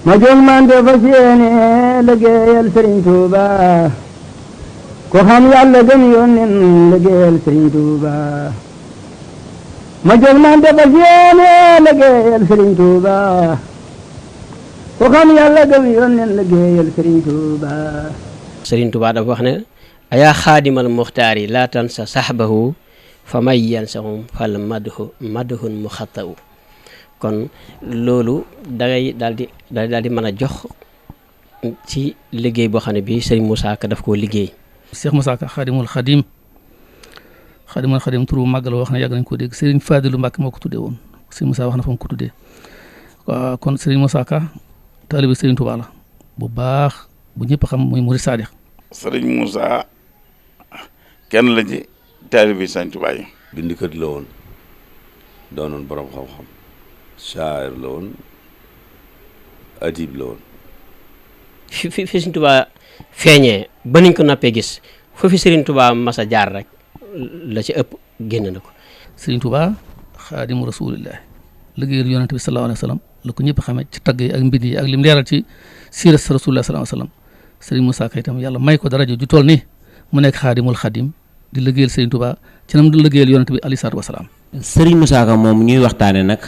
ma jóg man de fas yéene liggéeyal Sëriñ Tuuba ko xam Yàlla gëm yónneen liggéeyal Sëriñ Tuuba ma jóg man de fas yéene liggéeyal Sëriñ Tuuba ko xam Yàlla gëm yónneen liggéeyal Sëriñ Tuuba. Sëriñ Tuuba dafa wax ne ayaa xaadimal muxtaar yi laa tansa saxbahu fa may yansahum fal madhun mu xattawu kon loolu dangay daal di mën a jox ci liggéey boo xam ne bii Serigne Moussa Ka daf koo liggéey. Cheikh Moussa Ka xaadimul xadim turu màggal wax ne yàgg nañ ko dégg Serigne Fadilu Mbàkke moo ko tuddee woon Serigne Moussa wax na fa mu ko tuddee waaw kon Serigne Moussa Ka taalibi Serigne Touba la bu baax bu ñëpp xam muy murid saadix. Serigne Moussa kenn la ci taalibi Serigne Touba yi. bindikat la woon doonoon borom xam-xam shaa'ir la woon adib la woon. fi Serigne Touba feeñee ba niñ ko noppee gis foofu Serigne Touba masa jaar rek la ci ëpp génn na ko. Serigne Touba xaadimu rasulillah liggéeyal yonent bi sallallahu alayhi wa sallam la ko ñëpp xamee ci tagg yi ak mbind yi ak lim leeral ci siira rasulillah sallallahu alayhi wa sallam Serigne Moussa Ka itam yàlla may ko daraja ju toll nii mu nekk xaadimul xadim di liggéeyal Serigne Touba ci nam di liggéeyal yonent bi alayhi salaatu wa salaam. Serigne Moussa Ka moom ñuy waxtaane nag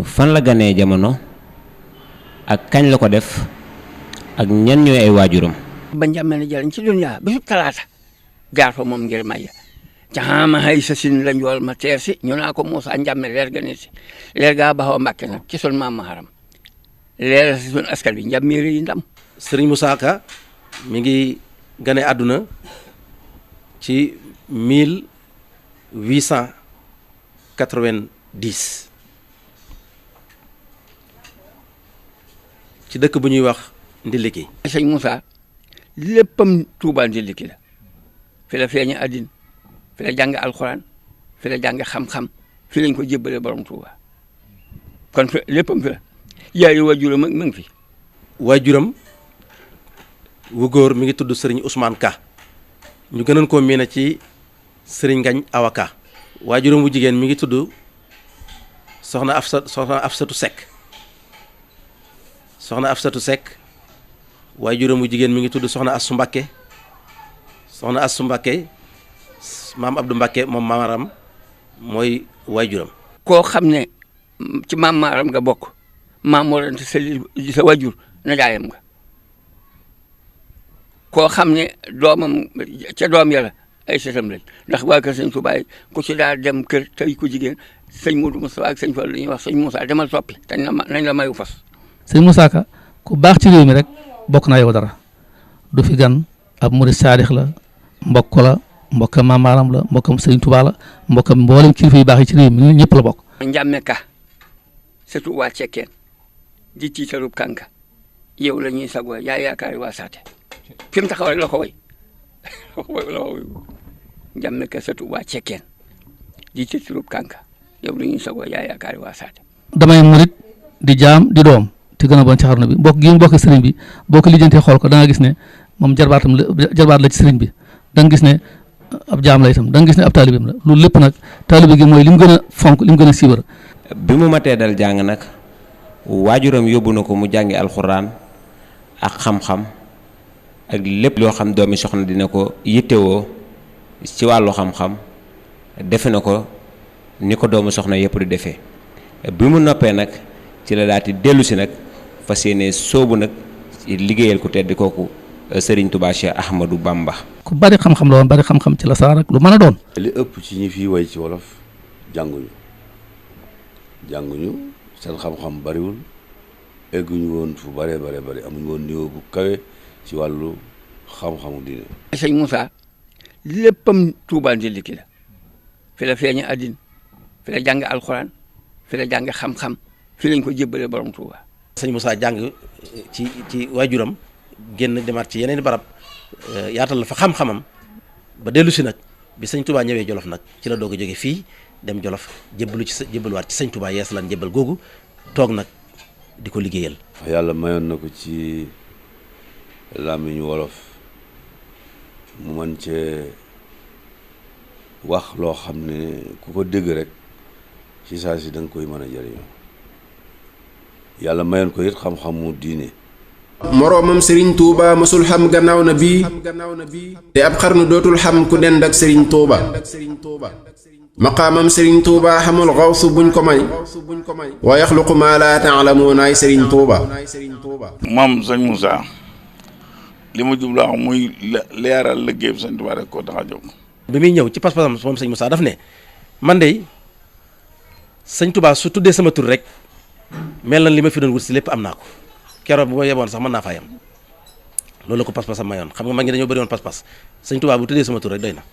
fan la ganee jamono ak kañ la ko def ak ñan ñooy ay waajuram. ba njàmmee ne jëriñ ci dunya bisu talaata jaar fa moom ngir may caxaama hay sa sin la njool ma teer si ñu naa ko Moussa njàmme leer ga ne si leer gaa baxaw Mbàkke nag ci sun maam maharam leer si sun askan bi njàmmeeri yi ndam. Serigne Moussa Ka mi ngi gane àdduna ci 1890 ci dëkk bu ñuy wax Ndiliki. sëñ Moussa léppam Tuubaa Ndiliki la fi la feeñe àddina fi la jàng alxuraan fi la jàng xam-xam fi lañ ko jébbale borom Tuubaa kon fi léppam fi la yaayu waajuram ma ngi fi. waajuram wu góor mi ngi tudd Serigne Ousmane Ka ñu gënoon koo miine ci Serigne Ngagne Awa Ka. waajuram wu jigéen mi ngi tudd soxna Afsatu Seck waajuram wu jigéen mi ngi tudd soxna Assu Mbakke maam Abdou Mbakke moom maamaram mooy waajuram. koo xam ne ci maam maaram nga bokk maam moo doon sa waajur na jaayam nga koo xam ne doomam ca doom yàlla ay sëtam lañ ndax waa kër sëñ Touba ku ci daal dem kër tey ku jigéen sëñ Modou Moustapha ak sëñ Fall la ñuy wax sëñ Moussa demal soppi te nañ la mayu fas. sëñ Moussa Ka ku baax ci réew mi rek bokk na yow dara du fi gan ab murid saadix la mbokk la mbokkam maamaaram la mbokkam sëñ Touba la mbokkam mboolem kilifa yu baax yi ci réew mi ñëpp la bokk. Njàmme Ka surtout waa Cekkeen di tiitarub kànka yow la ñuy sagoo yaa yaakaari waa saate fi mu taxaw rek la ko way Njàmme Ka surtout waa Cekkeen di tiitarub kànka yow la ñuy sagoo yaa yaakaari waa saate. damay murid di jaam di doom te gën a bon ci xarnu bi mbokk gi mu bokk sëriñ bi boo ko lijjantee xool ko da nga gis ne moom jarbaat la ci sëriñ bi da nga gis ne ab jaam la itam da nga gis ne ab taalibeem la loolu lépp nag taalibe gi mooy li mu gën a fonk li mu gën a siiwar. bi mu matee dal jàng nag waajuram yóbbu na ko mu jàngi alxuraan ak xam-xam ak lépp loo xam doomi soxna dina ko yittewoo ci wàllu xam-xam defe na ko ni ko doomu soxna yëpp di defee bi mu noppee nag ci la daati dellu si nag fas yéene soobu nag liggéeyal ku tedd kooku Serigne Touba Cheikh Ahmadou Bamba. ku bari xam-xam la woon bari xam-xam ci la saar ak lu mën a doon. li ëpp ci ñi fi way ci wolof jànguñu seen xam-xam bariwul egguñu woon fu bari amuñu woon niveau bu kawe ci wàllu xam-xamu diine. sëñ Moussa léppam Tuubaa Ndiliki la fi la feeñe àddina fi la jàng alxuraan fi la jàng xam-xam fi lañ ko jébbale borom Tuubaa. sëñ Moussa jàng ci waajuram génn demaat ci yeneen barab yaatal la fa xam-xamam ba dellu si nag bi sëñ Touba ñëwee Jolof nag ci la doog a jóge fii dem Jolof jébbaluwaat ci sëñ Touba yeesalaan jébbal googu toog nag di ko liggéeyal. yàlla mayoon na ko ci làmmiñu wolof mu mën cee wax loo xam ne ku ko dégg rek ci saa si da nga koy mën a jëriñoo yàlla mayoon ko it xam-xamu diine. moroomam Serigne Touba mësul xam gannaaw na bii te ab xarnu dootul xam ku dend ak Serigne Touba maqaamam Serigne Touba xamul xawsu buñ ko may wa yaxluqu maa laa ta'lamuunaay Serigne Touba. moom sëñ Moussa li ma jublu wax muy leeral liggéeyam sëñ Touba rek koo tax a jóg. bi muy ñëw ci pas-pasam moom sëñ Moussa daf ne man de sëñ Touba su tuddee sama tur rek mel na li ma fi doon wut si lépp am naa ko. keroog bu ma yeboon sax mën naa faa yem loolu la ko pas-pasam mayoon xam nga mag ñi dañoo bëri woon pas-pas sëñ Tuubaa bu tuddee sama tur rek doy na.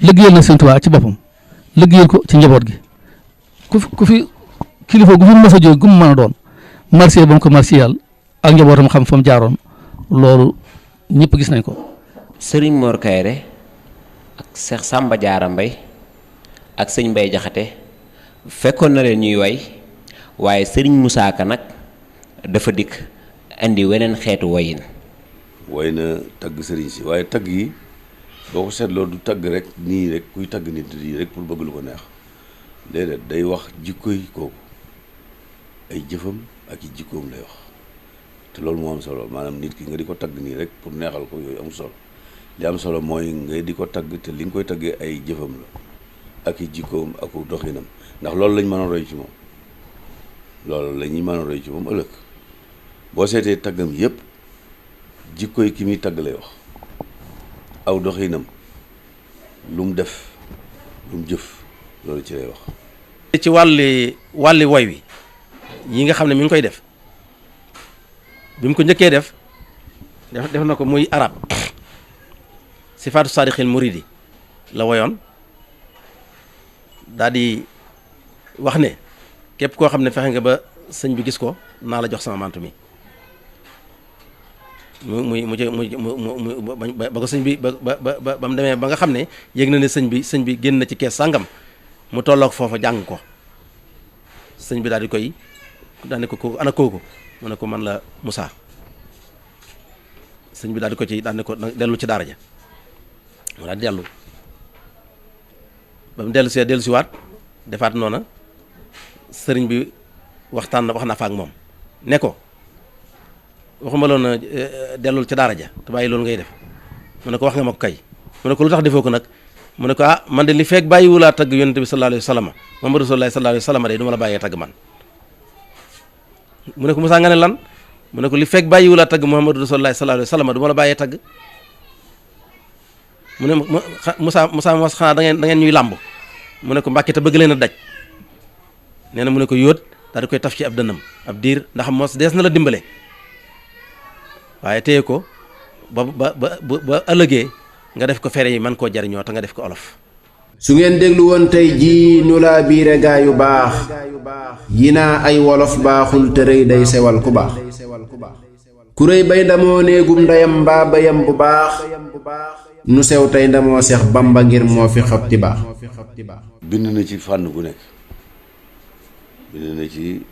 liggéeyal na sëñ Tuubaa ci boppam liggéeyal ko ci njaboot gi ku fi kilifa gu fi mës a jóg gu mu mën a doon marché ba mu ko marché yàlla ak njabootam xam fa mu jaaroon loolu ñëpp gis nañ ko. Serigne Mor Kayre ak Cheikh Samba Diarra Mbaye ak sëñ Mbaye Jaxate fekkoon na leen ñuy way waaye Serigne Moussa Ka nag dafa dikk andi weneen xeetu woyin woy na tagg sëriñ si waaye tagg yi boo ko seetloo du tagg rek nii rek kuy tagg nit yi rek pour bëgg lu ko neex déedéet day wax jikko yi kooku ay jëfam ak i jikkoom lay wax te loolu moo am solo maanaam nit ki nga di ko tagg nii rek pour neexal ko yooyu am solo li am solo mooy nga di ko tagg te li nga koy taggee ay jëfam la ak i jikkoom ak doxinam ndax loolu lañ mën a roy ci moom loolu la ñuy mën a roy ci moom ëllëg boo seetee taggam yépp jikko yi ki muy tagg lay wax aw doxinam lu mu def lu mu jëf loolu ci lay wax. ci wàlli woy wi yi nga xam ne mi ngi koy def bi mu ko njëkkee def na ko muy arab sifaatu saadixil muridi la woyoon daal di wax ne képp koo xam ne fexe nga ba sëñ bi gis ko naa la jox sama mantu mi ba ko sëñ bi ba mu demee ba nga xam ne yéeg na ne sëñ bi génn na ci kees sàngam mu tolloog foofa jàng ko sëñ bi daal di koy daal ne ko ana kooku mu ne ko man la Moussa sëñ bi daal di ko ci daal ne ko dellu ci daara ja mu daal di dellu ba mu dellu si waat defaat noona sëriñ bi wax na fa ak moom ne ko waxuma loon na dellul ci daara ja te bàyyi loolu ngay def mu ne ko wax nga ma ko kay mu ne ko lu tax defoo ko nag mu ne ko man de li fekk bàyyiwulaa tagg yonente bi sallallahu alayhi wa sallam Muhammadu Rasulullahi sallallahu alayhi wa sallam de du ma la bàyyee tagg man mu ne ko Moussa nga ne lan mu ne ko li fekk bàyyiwulaa tagg Muhammadu Rasulullahi sallallahu alayhi wa sallam du ma la bàyyee tagg mu ne Moussa mos xanaa da ngeen ñuy làmb mu ne ko Mbàkke te bëgg leen a daj nee na mu ne ko yóot daal di koy taf ci ab dënnam ab diir ndax mos dees na la dimbale waaye téye ko ba ëllëgee nga def ko fere yi man koo jariñoo te nga def ko olof. su ngeen déglu woon tey jii nu laa biire gaa yu baax yi naa ay wolof baaxul te rëy day sewal ku baax ku rëy bay ndamoo néegum ndeyam mbaa bayam bu baax nu sew tey ndamoo Seex Bamba ngir moo fi xob ti baax. bind na ci fànn gu nekk bind na ci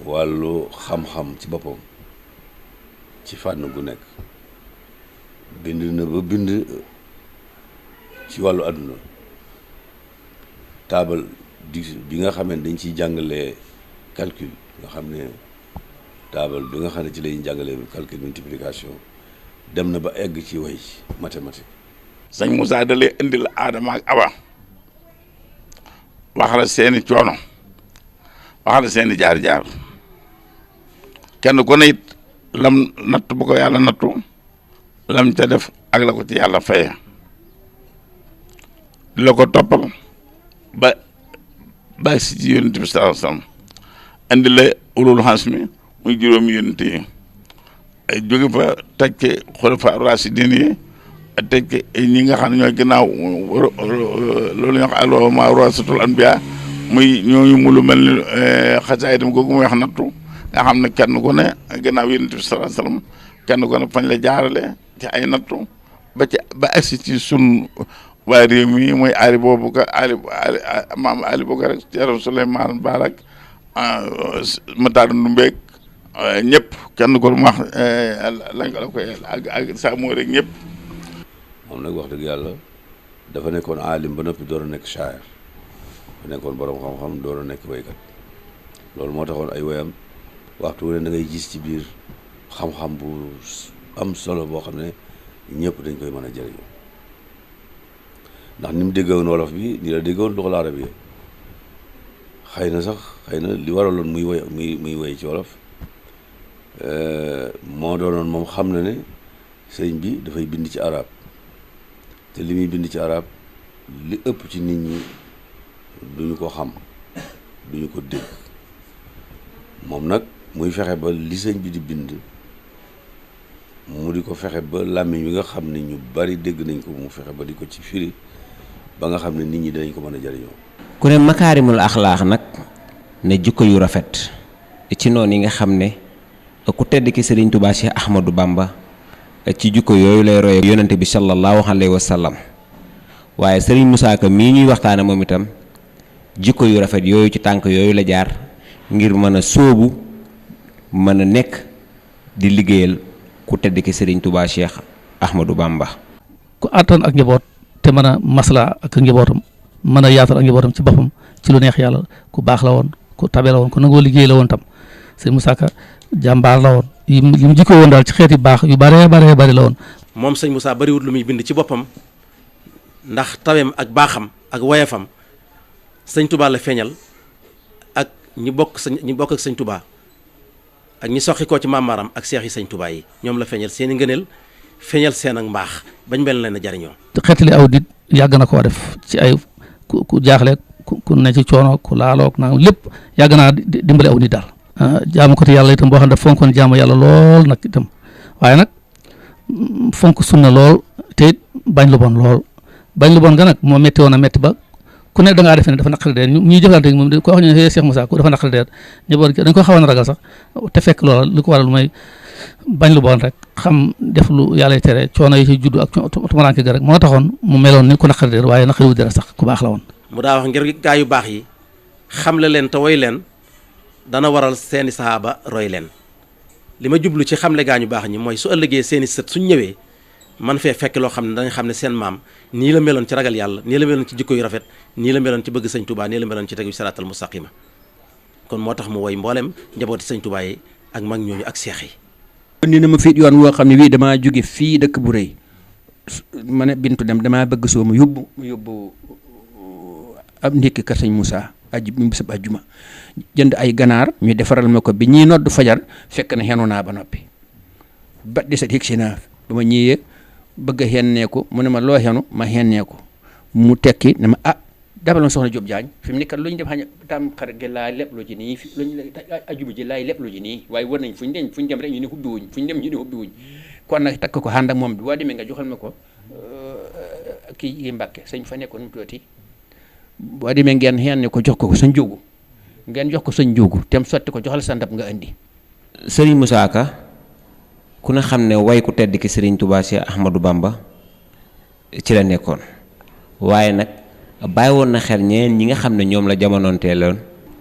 wàllu xam-xam ci boppam ci fànn gu nekk bind na ba bind ci wàllu àdduna taabal bi nga xam ne dañ ciy jàngalee calcul nga xam ne taabal bi nga xam ne ci lay jàngalee calcul multiplication dem na ba egg ci way mathématique. sëñ Moussa da lay indi la Aadama ak Awa wax la seeni coono wax la seeni jaar-jaar kenn ku ne it lam natt bu ko yàlla nattu lam ca def ak la ko ci yàlla faye la ko toppal ba si ci yonent bi sallallahu alayhi wasallam indi la ulul hasmi muy juróomi yonent yi ay jóge fa teg ci xulafa rashidin yi teg ci ñi nga xam ne ñooy gannaaw loolu ñoo xam ne ma warasatul anbiya muy ñooñu mu lu mel ni xasaay dem googu muy wax nattu nga xam ne kenn ku ne gannaaw yonent bi sallallahu alayhi wasallam kenn ku ne fañ la jaarale ci ay nattu ba agsi ci sun waa réew mi mooy Ali boobu ka maam Ali boobu rek Ceerno Souleymane Baal ak Matar Ndumbeeg ñëpp kenn ko mu wax lañ ko la koy ak sa moo rek ñëpp. moom nag wax dëgg yàlla dafa nekkoon aalim ba noppi door a nekk shaayir dafa nekkoon borom xam-xam door a nekk waykat loolu moo taxoon ay woyam waxtu wu ne da ngay gis ci biir xam-xam bu am solo boo xam ne ñëpp dañ koy mën a jëriñoo ndax ni mu déggoon wolof bi ni la déggoon luxal arabiya xëy na li waraloon muy woy ci wolof moo doonoon moom xam na ne sëriñ bi dafay bind ci arab te li muy bind ci arab li ëpp ci nit ñi duñu ko xam duñu ko dégg moom nag muy fexe ba li sëñ bi di bind mu di ko fexe ba làmmiñ wi nga xam ne ñu bari dégg nañ ko mu fexe ba di ko ci firi ba nga xam ne nit ñi dinañ ko mën a jariñoo. ku ne makaarimul axlaax nag ne jikko yu rafet ci noonu yi nga xam ne ku tedd ki Sëriñ Tuubaa Cheikh Ahmadou Bamba ci jikko yooyu lay roye yonente bi sallallahu alayhi wa sallam waaye Sëriñ Musaa Ka mii ñuy waxtaane moom itam jikko yu rafet yooyu ci tànk yooyu la jaar ngir mën a sóobu mën a nekk di liggéeyal ku tedd ki Sëriñ Tuubaa Cheikh Ahmadou Bamba. ku àttan ak njaboot te mën a maslaa ak njabootam mën a yaatal ak njabootam ci boppam ci lu neex yàlla ku baax la woon ku tabe la woon ku nangoo liggéey la woon tam Sëriñ Musaa Ka jàmbaar la woon yi mu jikkoo woon daal ci xeeti baax yu bari la woon. moom sëñ Moussa bariwut lu muy bind ci boppam ndax taweem ak baaxam ak woyefam sëñ Touba la feeñal ak ñi bokk ak sëñ Touba ak ñi soxi koo ci maamaaram ak seex yi sëñ Touba yi ñoom la feeñal seen i ngëneel feeñal seen ak mbaax bañ mel leen a jariñoo. xeetali aw dit yàgg na koo def ci ay ku jaaxle ku ne ci coono ku laaloog naa lépp yàgg naa dimbale aw nit daal. jaamu ko te yàlla itam boo xam ne fonkoon jaamu yàlla lool nag itam waaye nag fonk sunna lool te it bañ lu bon lool bañ lu bon nga nag moo métti woon a métti ba ku ne da ngaa defe ne dafa naqari dee ñuy jëflante moom ko wax ñu ne Cheikh Moussa ku dafa naqari dee ñëboon dañ ko xawoon a ragal sax te fekk loola li ko waral mooy bañ lu bon rek xam def lu yàlla tere coono yi ci juddu ak tumuraanke ga rek moo taxoon mu meloon ni ku naqari dee waaye naqari wu dara sax ku baax la woon. mu daa wax ngir gaa yu baax yi xamle leen te woy leen dana waral seeni sahaaba roy leen li ma jublu ci xamle gaa ñu baax ñi mooy su ëllëgee seeni sët suñ ñëwee man fee fekk loo xam ne dañ xam ne seen maam nii la meloon ci ragal yàlla nii la meloon ci jikko yu rafet nii la meloon ci bëgg sëñ Touba nii la meloon ci tegu siraatal mustaqima kon moo tax mu woy mboolem njabooti sëñ Touba yi ak mag ñooñu ak seex yi. ni na ma fi yoon woo xam ne bii damaa jóge fii dëkk bu rëy ma ne Bintu dem damaa bëgg soo mu yóbbu ab ndékki kër sëñ Moussa bisab ajjuma jënd ay ganaar ñu defaral ma ko bi ñuy nodd fajar fekk na xenu naa ba noppi ba desat yëg si naa ba ma ñëwee bëgg a xenneeku mu ne ma loo xenu ma xenneeku mu tekki ne ma dabal ma soxna Jóob Jaañ fi mu nekkat lu ñu def xañ tam xarit gi laay lépp lu ci nii fi luñu ajjuma ji laay lépp lu ci nii waaye war nañ fu ñu dem rek ñu ne hubbi wuñ fu ñu dem ñu ne hubbi wuñ kon nag takk ko ànd ak moom bi boo demee nga joxal ma ko kii Mbàkke sëñ fa nekkoon mu tuuti boo demee ngeen xenne ko jox ko sëñ Jóogu ngeen jox ko sëñ Jóogu tem sotti ko joxal sa ndab nga indi. Sëriñ Musaa Ka ku ne xam ne way ku tedd ki Sëriñ Tuubaa Cheikh Ahmadou Bamba ci la nekkoon waaye nag bàyyi woon na xel ñeen ñi nga xam ne ñoom la jamonoonteeloon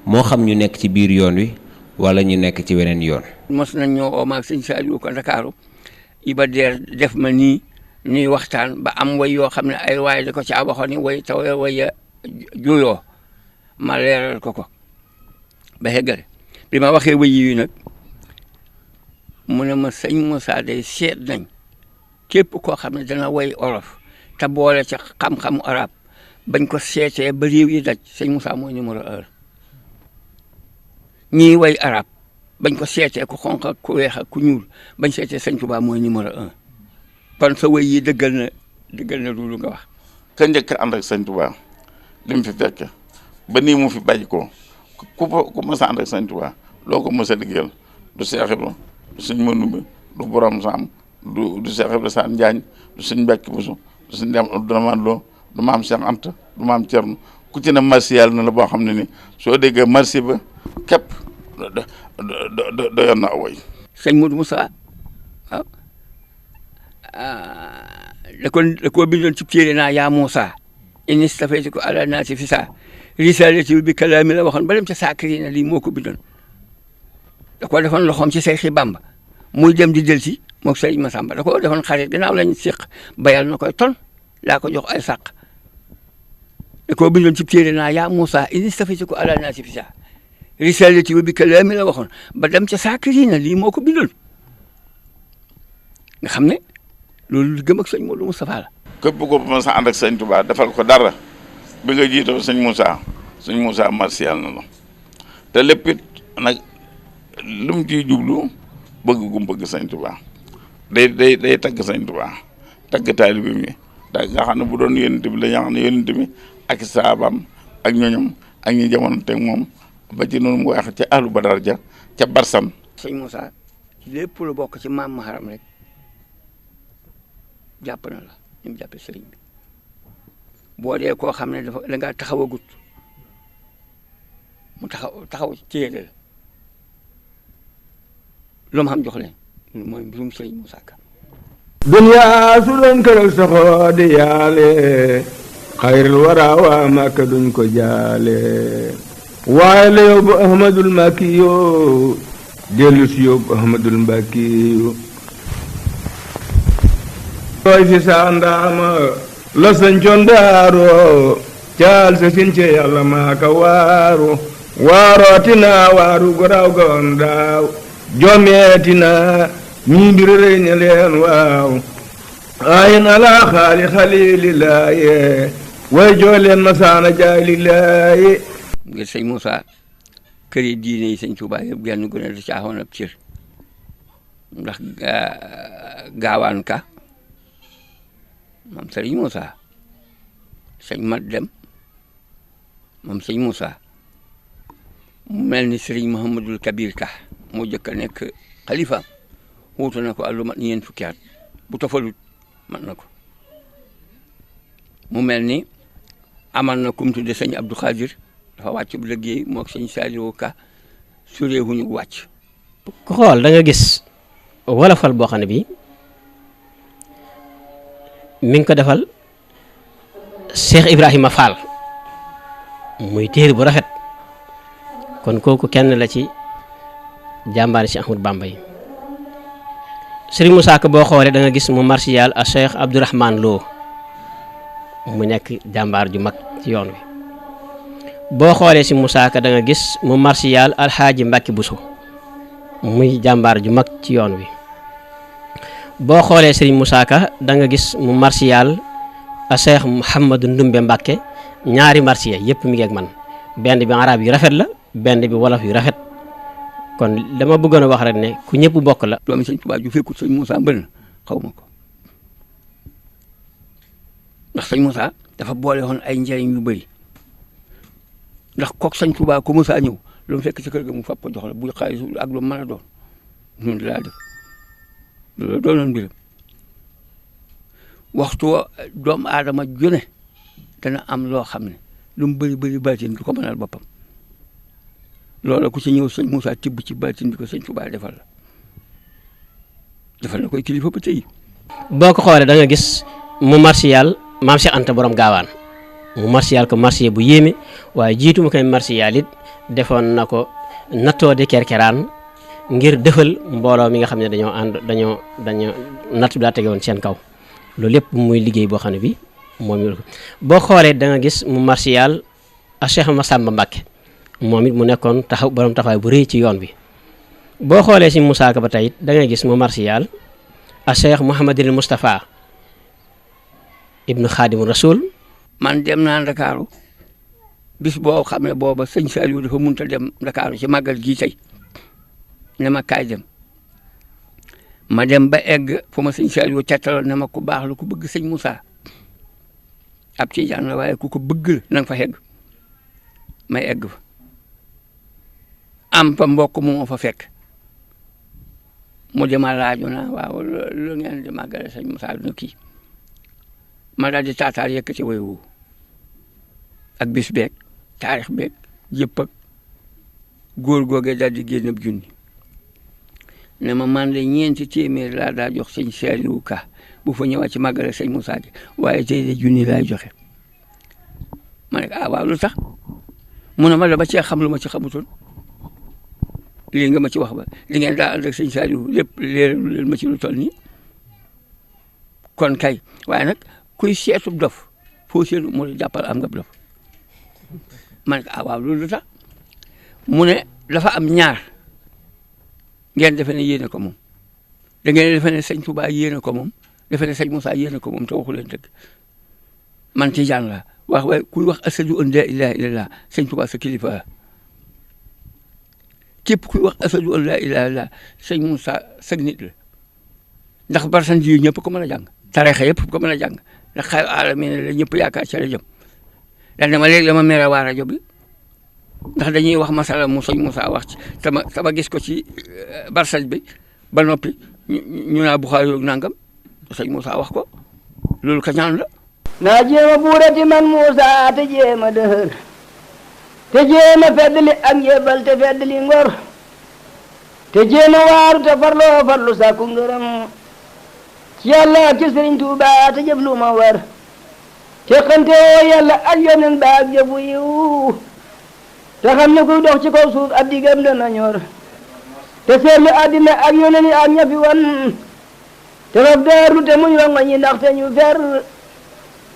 moo xam ñu nekk ci biir yoon wi wala ñu nekk ci weneen yoon. mos nañ ñoo oo maag sëñ Saliou ko Ndakaaru Iba Der def ma nii ñuy waxtaan ba am way yoo xam ne ay waaye da ko caa waxoon ni way taw way juyoo ma leeral ko ba xeggale bi ma waxee way yi nag mu ne ma sëñ Moussa day seet nañ képp koo xam ne dana way olof te boole ca xam-xamu arab bañ ko seetee ba réew yi daj sëñ Moussa mooy numéro 1 ñii way arab bañ ko seetee ku xonq ak ku weex ak ku ñuul bañ seetee sëñ Touba mooy numéro 1 kon sa way yi dëggal na loolu nga wax. ka njëkk ànd ak sëñ Touba li mu fi fekk ba nii mu fi bàyyi ko ku mës a ànd ak sëñ Touba loo ko mës a liggéeyal du Seex Ibra du sëñ Manumbe du Borom Saam du Seex Ibra Saan Njaañ du sëñ Mbàkke Buso du sëñ Damaan Lo du maam Cheikh Anta du maam Cerno ku ci ne marché yàlla na la boo xam ne ni soo déggee marché ba képp doyoon na awoy. sëñ Modou Moussa waaw da koo bindoon ci téere naa yaa Moussa inni stafaytuka ala naasi fi saa risalati bi kalaami la waxoon ba dem ca saakiri na lii moo ko bindoon da koo defoon loxoom ci Seexi Bamba muy dem di delsi moog Sëriñ Masamba da koo defoon xarit gannaaw lañ séq bayal na koy ton laa ko jox ay sàq da koo bindoon ci téere naa yaa Moussa inni stafaytuka ala naasi fi saa risalati wa bi kalaami la waxoon ba dem ca saakirina lii moo ko bindoon nga xam ne loolu gëm ak sëñ Modou Moustapha la. képp ko ma sa ànd ak sëñ Touba defal ko dara bi nga jiitoo sëñ Moussa martial na la te lépp it nag lu mu ciy jublu bëgg gum bëgg sëñ Touba day tagg sëñ Touba tagg taalibe mi da nga xam ne bu doon yonent bi la nga xam ne yonent bi ak saabam ak ñoñom ak ñi jamono teg moom ba ci noonu mu wax ca ahlu badar ja ca barsam. sëñ Moussa lépp lu bokk ci maam Maharam rek jàpp na la ñu mu jàppee sëriñ bi boo dee koo xam ne da ngaa taxawagut mu taxaw ci yéene la lu mu xam jox leen mooy mbirum sëriñ Moussa Ka. duniyaa su doon këral saxoo di yaale xayril wara waa Makka duñ ko jaale waaye la yóbbu Ahmadul Makki yoo dellu si yóbbu Ahmadul Mbakki yoo tooy fi saa ndaama la sañcoon daaro caal sa sin ce yàlla maaka waaru waarootina waaru goraaw gawan daaw joomeetina ñii mbir rëy ne leen waaw ayin ala xaali xalililaaye way joo leen masaana jaay lilaaye ngir sëñ Moussa kër yi diine yi sëñ Touba yëpp genn gu ne da caaxoon ab cër ndax gaawaan ka moom sëriñ Moussa sëñ Mat Dem moom sëñ Moussa mu mel ni sëriñ Mouhamadul Kabir Ka moo jëkk a nekk xalifa wuutu na ko ak lu mat ñeent fukki at bu tofalut mat na ko mu mel ni amal na kum tudde sëñ Abdou Khadir dafa wàcc bu liggéey moog sëñ Saliou Ka sureewuñu wàcc. ku xool da nga gis wolofal boo xam ne bii mi ngi ko defal Cheikh Ibrahima Fall muy téere bu rafet kon kooku kenn la ci jàmbaari si Ahmadu Bamba yi. Sëriñ Moussa Ka boo xoolee da nga gis mu martial a Cheikh Abdourahmane Lo mu nekk jàmbaar ju mag ci yoon wi boo xoolee si Moussa Ka da nga gis mu martial Alxaaji Mbàkke Buso muy jàmbaar ju mag ci yoon wi boo xoolee Sëriñ Moussa Ka da nga gis mu martial a Cheikh Mouhamadou Ndumbe Mbàkke ñaari martial yëpp mi ngi ak man benn bi arab yu rafet la benn bi wolof yu rafet kon dama bëggoon a wax rek ne ku ñëpp bokk la. doomi sëñ Tuubaa ju fekkut sëñ Moussa mbënn xaw ma ko ndax sëñ Moussa dafa boole woon ay njëriñ yu bëri ndax kook sëñ Tuubaa ku Moussa ñëw lu mu fekk ci kër ga mu fab ko jox la bu xaalis ak lu mën a doon ñun laa def loolu doonoon mbiram waxtu doomu aadama jone dana am loo xam ne lu mu bëri baatin du ko mënal boppam loolu ku ci ñëw sëñ Moussa tibb ci baatin bi ko sëñ Tuubaa defal na koy kilifa ba tey. boo ko xoolee da nga gis mu martial maam Cheikh Anta borom gaawaan mu martial ko martial bu yéeme waaye jiitu mu koy martial it defoon na ko nattoo de kerkeraan ngir defal mbooloo mi nga xam ne dañoo ànd dañoo natt bi daa tege woon seen kaw loolu lépp muy liggéey boo xam ne bi moom boo xoolee da nga gis mu martial a Cheikh Massamba Mbacke moom it mu nekkoon borom taxawaay bu rëy ci yoon bi boo xoolee si Moussa Ka ba tey da ngay gis mu martial a Cheikh Mouhamadul Moustapha ibnu Xaadimu Rasul. man dem naa Ndakaaru bis boo xam ne booba sëñ Saliou dafa mënut a dem Ndakaaru ci màggal gii tey ne ma kaay dem ma dem ba egg fu ma sëñ Saliou tettaloon ne ma ku baax la ku bëgg sëñ Moussa ab Tijaan la waaye ku ko bëgg la na nga fa egg may egg fa am fa mbokk mu ma fa fekk mu dema laaju na waaw lu ngeen di màggale sëñ Moussa duna kii ma daal di taataar yëkkati way wu ak bis beeg taarix beeg yëpp ak góor googee daal di génn ab junni ne ma man de ñeenti téeméer laa daa jox sëñ Saliou Ka bu fa ñëwaat ci màggale sëñ Moussa gi waaye tey de junni laay joxe ma ne ah waaw lu tax mu ne ma dama cee xam lu ma ci xamutoon lii nga ma ci wax ba li ngeen daa ànd ak sëñ Saliou lépp leeralu leen ma ci lu toll nii kon kay waaye nag kuy seetub dof foo seenu moo di jàppal am nga dof ma ne ah waaw loolu lu tax mu ne dafa am ñaar ngeen defe ne yéene ko moom da ngeen defe ne sëñ Touba yéene ko moom defe ne sëñ Moussa yéene ko moom te waxu leen dëgg man Tijaan la wax waaye kuy wax asadu an laa ilaaha illallah sëñ Touba sa kilifa képp kuy wax asadu an laa ilaaha illallah sëñ Moussa sag nit la ndax barsan yi ñëpp ko mën a jàng tarixa yëpp ko mën a jàng ndax xayu alamin la ñëpp yaakaar ca la jëm daal ne ma léegi dama mere waa rajo bi ndax dañuy wax masala mu sëñ Moussa wax ci tama gis ko ci barsaj bi ba noppi ñu naa Buxaari yoog nangam sëñ Moussa wax ko loolu ka ñaan la naa jéema buurati man Moussa te jéema dëhër te jéema feddli ak njébal te feddli ngor te jéema waaru te farlu sàkku ngërëm ci yàlla ak ci Sëriñ Tuuba te jëf lu ma war te xante woo yàlla ak yonen ba ak jëfu yiw te xam ne kuy dox ci kaw suuf ab digam dana ñor te seetlu àddina ak yonen yi ak ñafi wan te faf daaru te muñ rongo ñi ndaxte ñu fer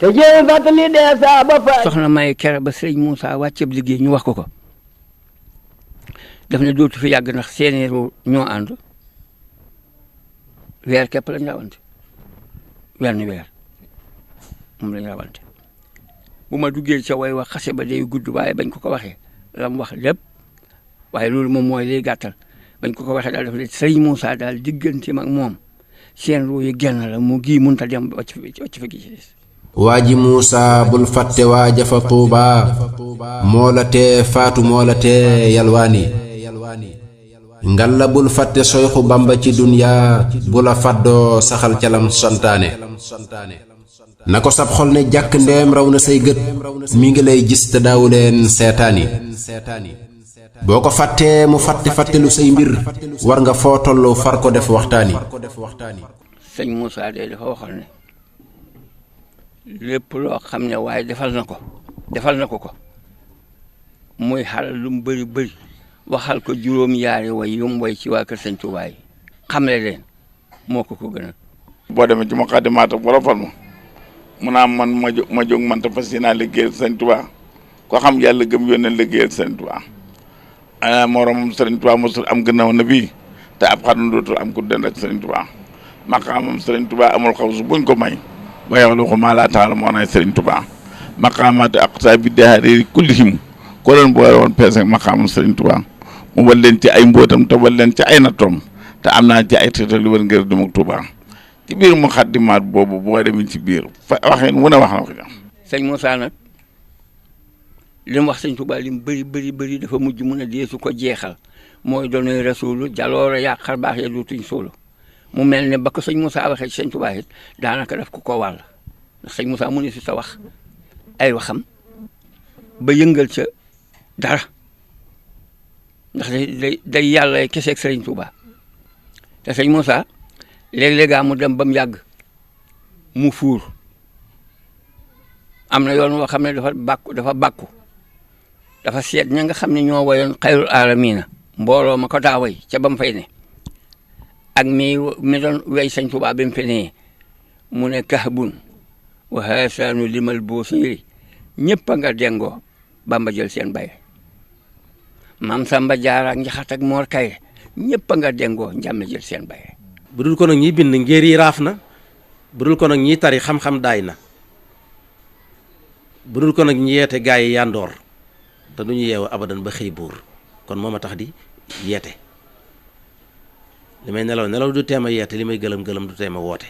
te jéem fàttali dee saa ba fa soxna may kere ba sëriñ Moussa wàcceeb liggéey ñu wax ko daf ne dootu fi yàgg ndax seeni ñoo ànd weer képp lañ rawante wenn weer moom lañ rawante bu ma duggee ca way wax xase ba day gudd waaye bañ ko waxee la mu wax lépp waaye loolu moom mooy lay gàttal bañ ko waxee daal dafa ne sëriñ Moussa daal digganteem ak moom seen ruu yi genn la mu gii mënut a dem ba ci fa gi ci des waa ji Muusa bul fàtte waa jafa Tuuba moo la tee faatu moo la tee yalwaani ngal la bul fàtte Soyxu Bamba ci duniya bu la fàddoo saxal calam santaane na ko sab xol ne jàkk ndeem raw na say gët mi ngi lay gis te daawu leen seetaani boo ko fàttee mu fàttelu say mbir war nga foo tollu far ko def waxtaani sëñ Moussa de dafa waxoon ne lépp loo xam ne waaye defal na ko muy xalal lu mu bëri waxal ko juróom yaari way yu mu way ci waa kër sëñ Tuubaa yi xamle leen moo ko gënal boo demee ci Muqaddimaat Wolofal ma mu naa man ma jóg man te fas yéenaa liggéeyal sëñ Tuubaa ko xam yàlla gëm yónnee liggéeyal sëñ Tuubaa ana moromam sëriñ Tuubaa mosul am gannaaw na bii te ab xarnu dootul am ku den ak sëriñ Tuubaa maqaamam sëriñ Tuubaa amul xaw su buñ ko may ba yaxlu ko maa laa taala moo nay sëriñ Tuubaa maqaamaati aqsa bi dahaari kullihim ko leen boole woon peese maqaamam sëriñ Tuubaa mu wal leen ci ay mbootam te wal leen ci ay nattoom te am naa ci ay tëtal lu wër ngir dem ak Tuubaa ci biir Muqaddimaat boobu boo demee ci biir fa waxee wu ne wax na ko ja sëñ Moussa nag li mu wax sëñ Tuubaa li mu bëri dafa mujj mun a deesu ko jeexal mooy doonay rasuulu jaloore yaa xar baax ya dootuñ sóolu mu mel ne ba ko sëñ Moussa waxee ci sëñ Tuubaa it daanaka daf ko wàll ndax sëñ Moussa mu ne si sa wax ay waxam ba yëngal ca dara ndax day yàlla keseeg sëriñ Tuubaa te sëñ Moussa léeg-léegaa mu dem ba mu yàgg mu fuur am na yoon woo xam ne dafa bàkku dafa seet ña nga xam ne ñoo woyoon xayrul aalamiina mbooloo ma ko daa way ca ba mu fay ne ak mi doon wey sëñ Tuubaa bi mu fi nee mu ne kahbun wa haasaanu limal boosiiri ñëpp a nga dengoo Bamba jël seen bay maam Samba Jaara ak Njaxate ak Moor Kayre ñëpp a nga dengoo njàmme jël seen bay bu dul ko nag ñiy bind ngéer yi raaf na bu dul ko nag ñiy tari xam-xam daay na bu dul ko nag ñi yeete gaa yi yandoor te du ñu yeewu abadan ba xëy buur kon moo ma tax di yeete li may nelaw du teema yeete li may gëlëm du teema woote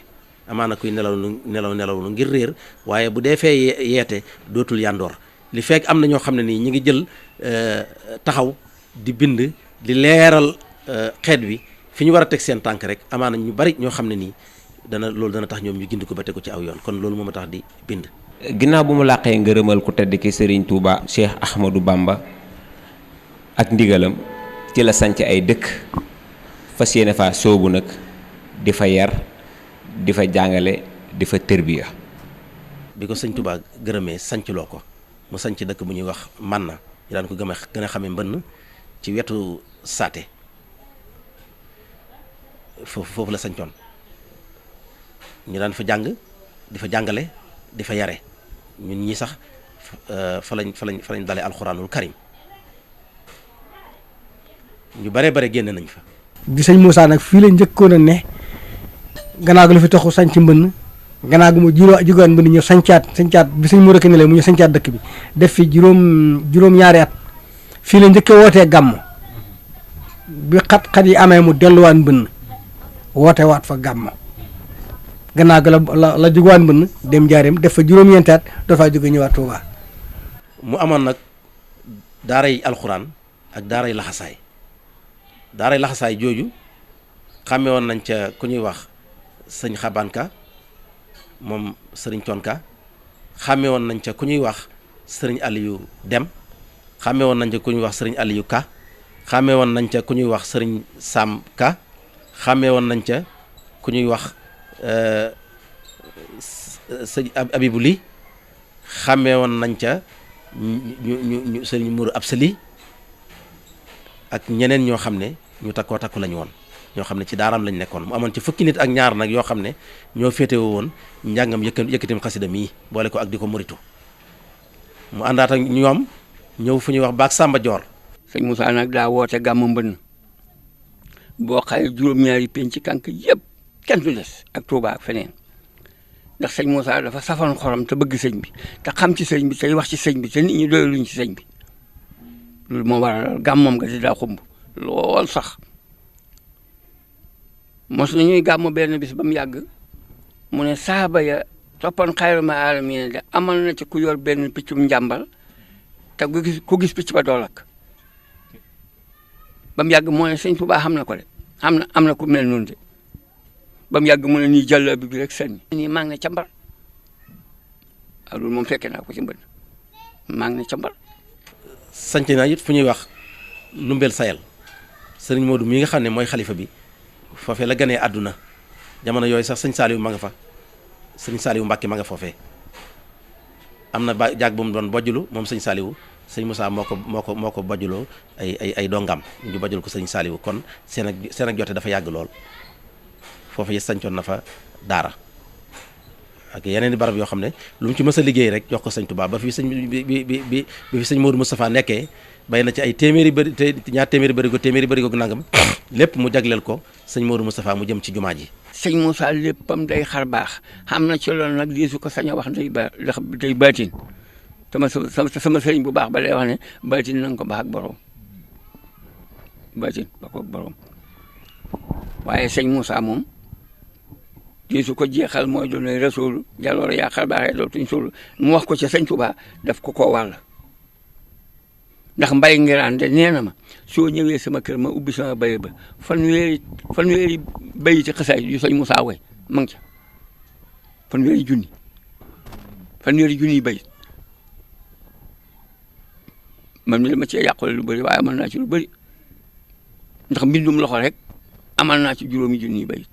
amaana kuy nelaw nu ngir réer waaye bu dee fee yeete dootul yandoor li fekk am na ñoo xam ne nii ñi ngi jël taxaw di bind di leeral xeet wi fi ñu war a teg seen tànk rek amaana ñu bari ñoo xam ne nii loolu dana tax ñoom ñu gind ko ba teg ko ci aw yoon kon loolu moo ma tax di bind. ginnaaw bu mu làqee ngërëmal ku tedd ki Serigne Touba Cheikh Ahmadou Bamba ak ndigalam ci la sanc ay dëkk fas yéene faa soobu nag di fa yar di fa jàngale di fa tërbiya. bi ko sëñ Touba gërëmee sanc loo ko mu sanc dëkk bu ñuy wax Manna ñu daan ko gën a xamee mbënn ci wetu Saate foofu la sancoon ñu daan fa jàng di fa jàngale di fa yare ñun ñi sax fa lañ dale alxuraanul karim ñu bare bare génn nañ fa. di sëñ Moussa nag fii la njëkkoon a ne gannaaw gi la fi taxu sanc mbënn gannaaw gi mu jugaan mbënn ñu sancaat bi sëñ mu rëkk ne la mu ñu sancaat dëkk bi def fi juróom-ñaari at fii la njëkkee wootee gàmm bi xat-xat yi amee mu delluwaat mbënn woote waat fa gàmm gannaaw gi la jugaan mbënn dem Njaaréem def fa juróom-ñeenti at dafaa jóge ñëwaat Touba. mu amoon nag daaray alxuraan ak daaray laxasaay daaray laxasaay jooju xàmme woon nañ ca ku ñuy wax sëñ Xabanka moom sëriñ Tonka xàmme woon nañ ca ku ñuy wax sëriñ Aliou Dem xàmme woon nañ ca ku ñuy wax sëriñ Aliou Ka xàmme woon nañ ca ku ñuy wax sëriñ Sam Ka xàmme woon nañ ca ku ñuy wax sëñ Abibou Li xàmme woon nañ ca ñu sëriñ Mourou Absali ak ñeneen ñoo xam ne ñu takkoo takku lañu woon ñoo xam ne ci daaraam lañ nekkoon mu amoon ci fukki nit ak ñaar nag yoo xam ne ñoo féetewoo woon njàngam yëkkatim xasida mii boole ko ak di ko muritu mu àndaat ak ñoom ñëw fu ñuy wax baak Samba Dior. sëñ Moussa nag daa woote gàmmu mbënn boo xaye juróom-ñaari penc kànk yëpp kenn du des ak Touba ak feneen ndax sëñ Moussa dafa safoon xorom te bëgg sëñ bi te xam ci sëñ bi tey wax ci sëñ bi te nit ñi doyaluñ ci sëñ bi loolu moo waral gàmmoom nga di daa xumb lool sax mos nañuy gàmmu benn bis ba mu yàgg mu ne saaba ya toppoon xayru ma aalamiina de amal na ci ku yor benn piccum njàmbal te ku gis picc ba doolak ba mu yàgg moo ne sëñ Tuubaa xam na ko de am na ku mel noonu de ba mu yàgg mu ne nii jàll bi rek sànni nii maa ngi ne ca mbar loolu moom fekkee naa ko ci mbënn maa ngi ne ca mbar sanc naa it fu ñuy wax Lumbel Sayel sëriñ Modou mi nga xam ne mooy xalifa bi foofee la ganee àdduna jamono yooyu sax sëñ Saliou ma nga fa sëñ Saliou Mbacke ma nga foofee am na ba jaag bu mu doon bojjulu moom sëñ Saliou sëñ Moussa moo ko bojjuloo ay dongam ñu bojjul ko sëñ Saliou kon seen ak jote dafa yàgg lool foofu yi sancoon na fa daara ak yeneen i barab yoo xam ne lu mu ci mës a liggéey rek jox ko sëñ Touba ba fi sëñ bi fi sëñ Modou Moustapha nekkee bay na ci ay téeméeri bëri ko nangam lépp mu jagleel ko sëñ Modou Moustapha mu jëm ci jumaa ji. sëñ Moussa léppam day xar baax xam na ci loolu nag diisu ko sañ a wax day baatin sama sëriñ bu baax ba lay wax ne baatin na nga ko baax ak borom baatin ba ko borom waaye sëñ Moussa moom. diisu ko jeexal mooy doonay rasul jaloor yaa xar baaxee dootuñ suul mu wax ko ci sëñ Touba daf ko koo wàll ndax mbay ngiraan de nee na ma soo ñëwee sama kër ma ubbi sama bay ba fanweeri bay ci xasaay yu sëñ Moussa way ma ngi ca fanweeri junni bay man mi la ma cee yàqule lu bëri waaye amal naa ci lu bëri ndax mbindum loxo rek amal naa ci juróomi junni bay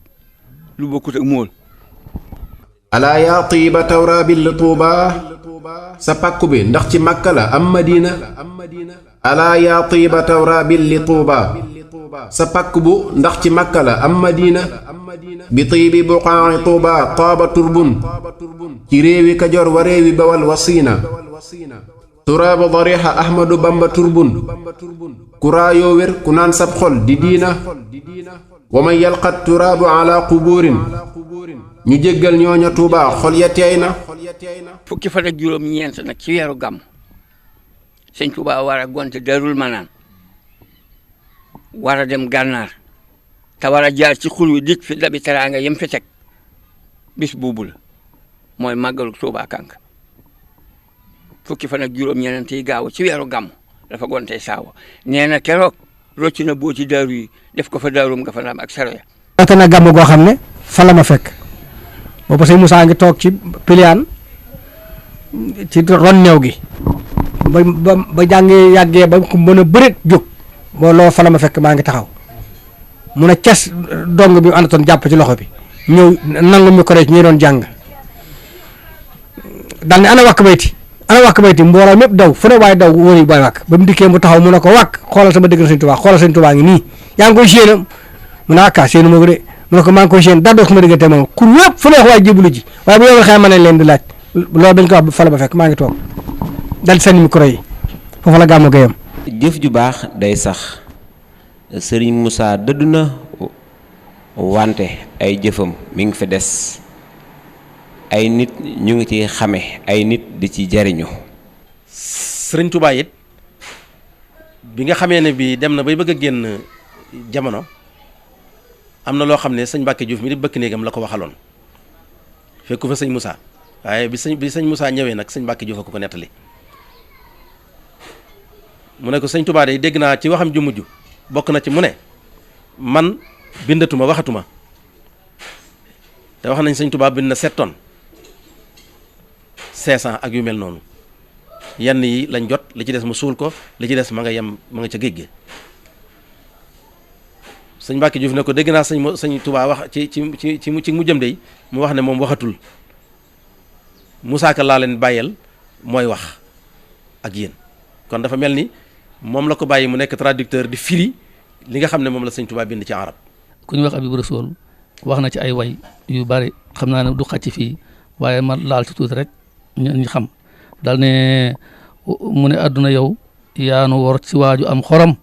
lu bokkut ak mool alaa yaa tiiba tawraabil li tuuba sa pàkku bi ndax ci Makka la am Madina alaa yaa tiiba tawraabil li tuuba sa pàkku bu ndax ci Makka la am Madina bi tiibi buqaa'i tuuba taaba turbun ci réewi Kajoor wa réewi Bawal wa Siina turaabu dariixa Ahmadu Bamba turbun ku raayoo wér ku naan sab xol di diina wa man yalqat turaabu ala qubuurin ñu jéggal ñooña Tuubaa xol ya teey na. fukki fan ak juróom-ñeent nag ci weeru gàmm sëñ Tuubaa war a gonte Daarul Manaan war a dem gànnaar te war a jaar ci xur wi dikk fi dabi teraanga yem fi teg bis boobu la mooy màggalu Tuubaa Kank fukki fan ak juróom-ñeent yi gaaw ci weeru gàmm dafa gonte saawa nee na keroog rocc na booti daaru yi def ko fa daarum nga fa naam ak saroya woote na gàmm goo xam ne fa la ma fekk boobu sëñ Moussa ngi toog ci piliyaan ci ron néew gi ba jàngee yàggee ba mën a bëreet jóg boo loo fa la ma fekk maa ngi taxaw mun a ces dong bi àndatoon jàpp ci loxo bi ñëw nangu micro ci ñi doon jàng daal ne ana wàkk bayti mbooloo mépp daw fu ne waaye daw wóor yi booy wàkk ba mu dikkee mu taxaw mu ne ko wàkk xoolal sama dëgg sëñ Tuubaa ngi nii yaa ngi koy séenam mu ne akka séenu ma ko de mu ne ko maa ngi koy séen daa doos ko ma diggante moom kur wépp fu ne wax waaye jébbalu ji waaye bu yow xëy ma ne leen di laaj loolu dañ ko wax fa la ba fekk maa ngi toog dal seen micro yi foofu la gàmmu gayam jëf ju baax day sax sëriñ Moussa dëddu na wante ay jëfam mi ngi fi des ay nit ñu ngi ci xame ay nit di ci jariñu. sëriñ Touba it bi nga xamee ne bi dem na bay bëgg a génn jamono am na loo xam ne sëñ Mbacke Diouf mi di bëkk néegam la ko waxaloon fekku fa sëñ Moussa waaye bi sëñ Moussa ñëwee nag sëñ Mbacke Diouf a ko nettali mu ne ko sëñ Touba day dégg naa ci waxam ju mujj bokk na ci mu ne man bindatuma waxatuma te wax nañ sëñ Touba bind na 7 tonnes 500 ak yu mel noonu yenn yi lañ jot li ci des mu suul ko li ci des ma nga ca géej gi sëñ Mbacke Diouf ne ko dégg naa sëñ Touba wax ci mu jëm de mu wax ne moom waxatul Moussa Ka laa leen bàyyeel mooy wax ak yéen kon dafa mel ni moom la ko bàyyi mu nekk traducteur di firi li nga xam ne moom la sëñ Touba bind ci arab. ku ñu wax Habib Rassoul wax na ci ay way yu bari xam naa ne du xacc fii waaye ma laal ci tuuti rek ñu xam dal ne mu ne àdduna yow yaanu wor ci waaju am xorom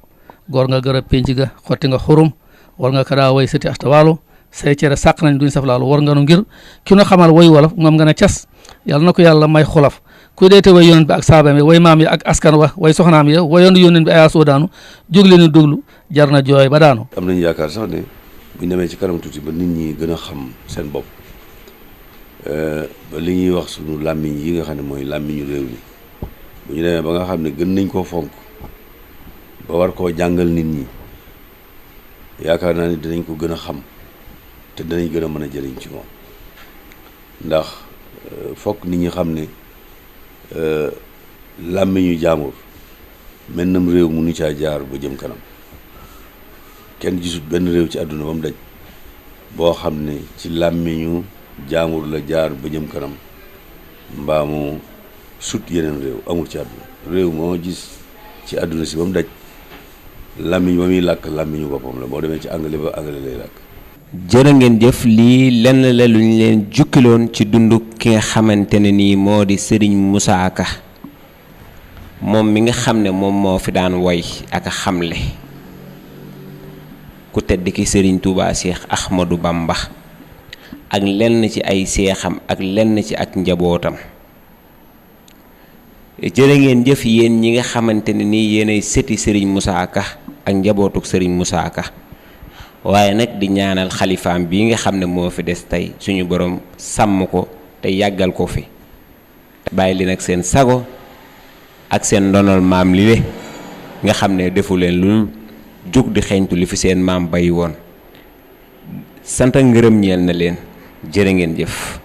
góor nga gërë penc ga xotti nga xurum war nga ka daa way sëti astawaalo say cere sàq nañ duñ saf laalu war nga nu ngir ki nu xamal way wolof moom nga ne cas yàlla na ko yàlla may xolaf ku deete way yonent bi ak saabaam yi way maam yi ak askan wa way soxnaam ya wayoon yonent bi ayaa soo daanu jóg leen déglu jar na jooy ba daanu. am nañu yaakaar sax ne buñ demee ci kanam tuuti ba nit ñi gën a xam seen bopp ba li ñuy wax sunu làmmiñ yi nga xam ne mooy làmmiñu réew mi bu ñu demee ba nga xam ne gën nañ koo fonk ba war koo jàngal nit ñi yaakaar naa ni dinañ ko gën a xam te dinañ gën a mën a jëriñ ci moom ndax fokk nit ñi xam ne làmmiñu jaamur mel nam réew mu nu caa jaar ba jëm kanam kenn gisut benn réew ci àdduna ba mu daj boo xam ne ci làmmiñu jaamur la jaar ba jëm kanam mbaa mu sut yeneen réew amul ci àdduna réew moo gis ci àdduna si ba mu daj làmmiñ ba muy làkk làmmiñu boppam la boo demee ci anglais ba anglais lay làkk. jërë ngeen jëf lii lenn la lu ñu leen jukkiloon ci dundu ki nga xamante ne nii moo di Serigne Moussa Ka moom mi nga xam ne moom moo fi daan woy ak a xamle ku tedd ki Serigne Touba Cheikh Ahmadou Bamba ak lenn ci ay seexam ak lenn ci ak njabootam. jërë ngeen jëf yéen ñi nga xamante ne nii yéenay sëti Serigne Moussa Ka ak njabootuk Serigne Moussa Ka waaye nag di ñaanal xalifaam bii nga xam ne moo fi des tey suñu borom sàmm ko te yàggal ko fi bàyyi li nag seen sago ak seen ndonol maam li le nga xam ne defu leen lu jóg di xeeñtu li fi seen maam bàyyi woon sant ngërëm ñeel na leen jërë ngeen jëf.